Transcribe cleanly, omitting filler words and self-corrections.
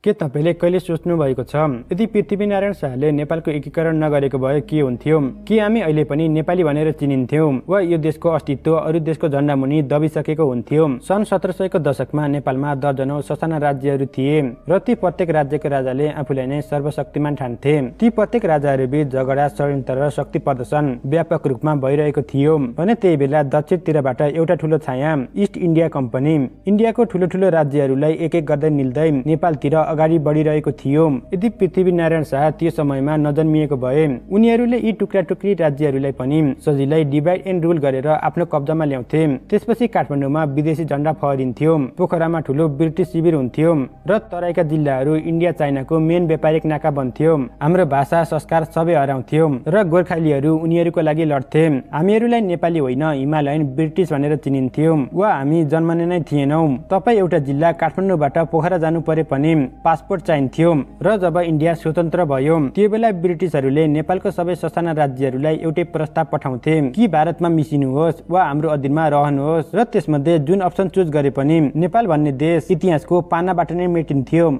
के तपाईले कहिले सोच्नु भएको छ यदि पृथ्वीनारायण शाहले नेपालको एकीकरण नगरेको भए के हुन्थ्यो? के हामी अहिले पनि नेपाली भनेर चिनिन्थ्यौं वा यो देशको अस्तित्व अरू देशको झण्डा मुनि दबिसकेको हुन्थ्यो? सन् 1700 को दशकमा नेपालमा दर्जनौं ससाना राज्यहरू थिए र ती प्रत्येक राज्यका राजाले आफूलाई नै सर्वशक्तिमान ठान्थे। ती प्रत्येक राजाहरूबीच झगडा, षड्यन्त्र र शक्ति प्रदर्शन व्यापक रूपमा भइरहेको थियो भने त्यही बेला दक्षिणतिरबाट एउटा ठूलो छाया इस्ट इन्डिया कम्पनी इन्डियाको ठूलो ठूलो राज्यहरूलाई एक एक गर्दै निल्दै नेपालतिर अगाडि बढिरहेको थियो। यदि पृथ्वीनारायण शाह त्यो समयमा नजन्मिएको भए उनीहरूले यी टुक्रा टुक्री राज्यहरूलाई पनि सजिलै डिभाइड एन्ड रुल गरेर आफ्नो कब्जामा ल्याउँथे। त्यसपछि काठमाडौँमा विदेशी झण्डा फहरिन्थ्यो, पोखरामा ठूलो ब्रिटिस शिविर हुन्थ्यो र तराईका जिल्लाहरू इन्डिया चाइनाको मेन व्यापारिक नाका बन्थ्यो। हाम्रो भाषा संस्कार सबै हराउँथ्यो र गोर्खालीहरू उनीहरूको लागि लड्थे। हामीहरूलाई नेपाली होइन हिमालयन ब्रिटिस भनेर चिनिन्थ्यो वा हामी जन्मने नै थिएनौं। तपाईँ एउटा जिल्ला काठमाडौँबाट पोखरा जानु परे पनि पासपोर्ट चाहिन्थ्यो र जब इन्डिया स्वतन्त्र भयो त्यो बेला ब्रिटिसहरूले नेपालको सबै ससाना राज्यहरूलाई एउटै प्रस्ताव पठाउँथे कि भारतमा मिसिनुहोस् वा हाम्रो अधीनमा रहनुहोस् र त्यसमध्ये जुन अप्सन चुज गरे पनि नेपाल भन्ने देश इतिहासको पानाबाट नै मेटिन्थ्यो।